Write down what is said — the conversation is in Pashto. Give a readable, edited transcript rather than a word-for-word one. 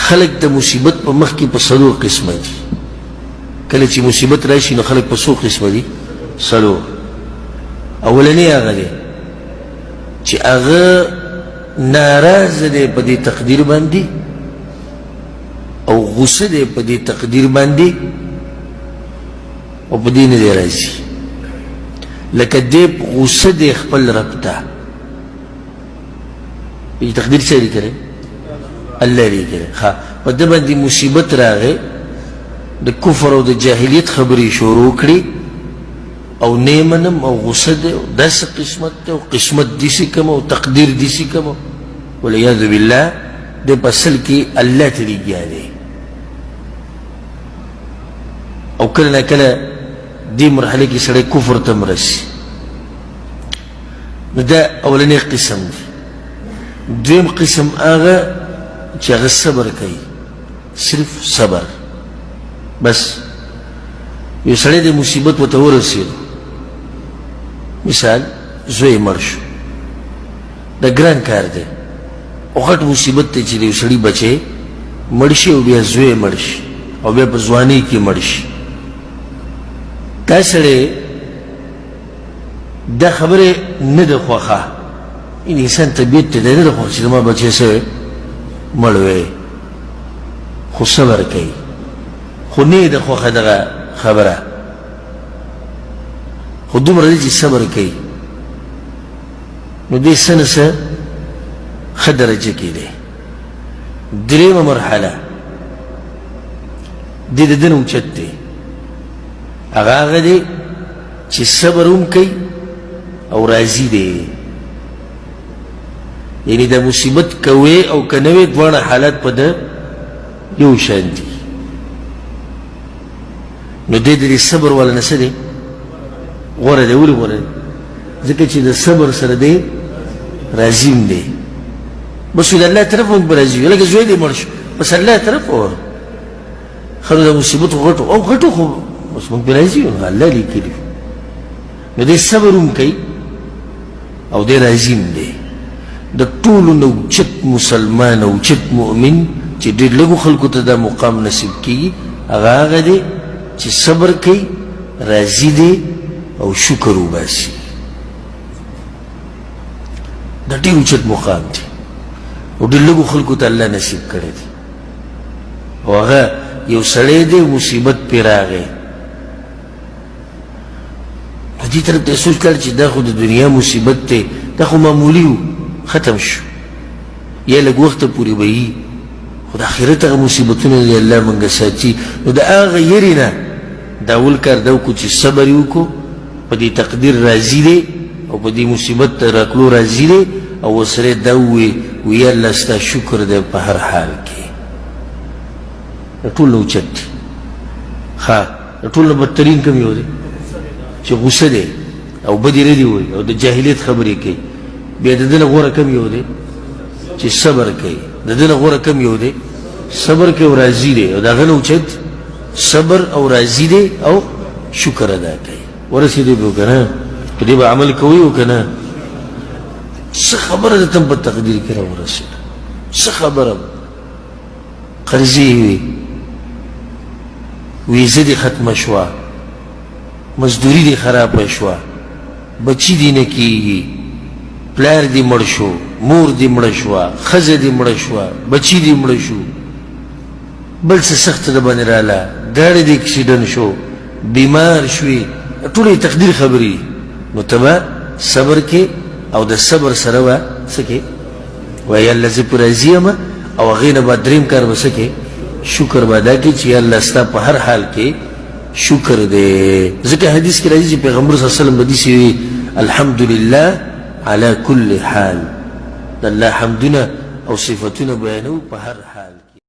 خلک د مصیبت په مخ کې په څلور قسمه دي. کله چې مصیبت راشي نو خلک په څو قسمه دي؟ څلور. اولنی هغه دی چې هغه ناراضه دی په دې تقدیر باندې او غصه دی په دې تقدیر باندې او په دې نه دی راضي، لکه دی غصه دی خپل رب ته. دې تقدیر څه لیکلی؟ الله لیکلی. ښه، په ده باندې مصیبت راغی، د کفر او د جاهلیت خبرې شروع کړې او نه یې منم او غصه دی او داسې قسمت دی او قسمت داسې کوم او تقدیر داسې کوم، والعیاذ بالله. دی په اصل کې الله ته لګیا دی. او کله نا کله دې مرحلې کې سړی کفر ته هم رسي. نو دا اولنی قسم دی. دویم قسم هغه چې هغه صبر کوي، صرف صبر، بس یو سړی د مصیبت ورته ورسېدو، مثال زوی یې مړ شو، دا ګران کار دی او غټ مصیبت دی چې د یو سړي بچی مړ شي او بیا زوی یې مړ شي او بیا په ځوانۍ کې مړ شي. دا سړی دا خبره نه ده خوښه، این انسان طبیعت ته نه ده خوښه چې زما بچی څه مړ وی، خو صبر کوي، خو نه ده خوښه دغه خبره، خو دومره دی چې صبر کوي. نو دې څه نه څه ښه درجه کې دی. درېیمه مرحله دې د ده نه اوچت دی، هغه هغه دی چې صبر هم کوي او راضي دی، یعنی د مصیبت کوي او که نه وي دواړه حالت په ده یو شان دي. نو دی د دې صبر والا نه څه دی؟ غوره دی. ولې غوره دی؟ ځکه چې د صبر سره دی راضي هم دی. بس د الله طرف موږ به راضي یو، لکه زوی دې مړ شو، بس الله طرف ور ښه نو د مصیبت خو غټو او غټو خو بس موږ پرې راضي یو، الله لیکلي. نو دی صبر هم کوي او دی راضي هم دی. د ټولو نه اوچت مسلمان او اوچت مؤمن چې ډېر لږو خلکو ته دا مقام نصیب کېږي، هغه هغه دی چې صبر کوي، راضي دی او شکر وباسي. دا ډېر اوچت مقام دی او ډېر لږو خلکو ته الله نصیب کړی دی. او هغه یو سړی دی مصیبت پرې راغی، نو دې طرف ته سوچ کړ چې دا خو د دنیا مصیبت دی، دا خو معمولي و، ختم شو، یا لږ وخته پورې به وي، خو د آخرت هغه مصیبتونه دی الله موږ ساتي. نو د هغه یرې نه دا اول کار دا وکړو چې صبر یې وکړو، په دې تقدیر راضي دی او په دې مصیبت ته راتلو راضي دی، او ورسره دا ووایي وي الله ستا شکر دی په هر حال کې. د ټولو نه اوچت دی. ښه، د ټولو نه بدترین کوم یو دی؟ چې غوسه دی او بدې ردې وایي او د جاهلیت خبرې کوي. بیا د ده نه غوره کوم یو دی؟ چې صبر کوي. د ده نه غوره کوم یو دی؟ صبر کوي او راضي دی، او د هغه نه اوچت صبر او راضي دی او شکر ادا کوي. ورسېدې به که نه؟ په دې به عمل کوئ او که نه؟ څه خبره ده تم په تقدیر کې راورسېده؟ څه خبره؟ قرضې وي، ویزه دې ختمه شوه، مزدوري دې خرابه شوه، بچي دې نه کېږي، پلار دې مړ شو، مور دې مړه شوه، ښځه دې مړه شوه، بچي دې مړه شو، بل څه سخته د باندې راله، ګاډی دې اکسیډنټ شو، بیمار شوې، ټولې تقدیر خبرې. نو ته به صبر کې او د صبر سره به څه کې؟ وایي الله زه پرې راضي یم، او هغې نه بعد دریم کار به څه کې؟ شکر به ادا کړي چې یا الله ستا په هر حال کې شکر دی. ځکه حدیث کې راځي چې پیغمبر صلی الله علیه وسلم به داسې وي الحمدلله علی کل حال، د الله حمدونه او صفتونه بیانوو په هر حال.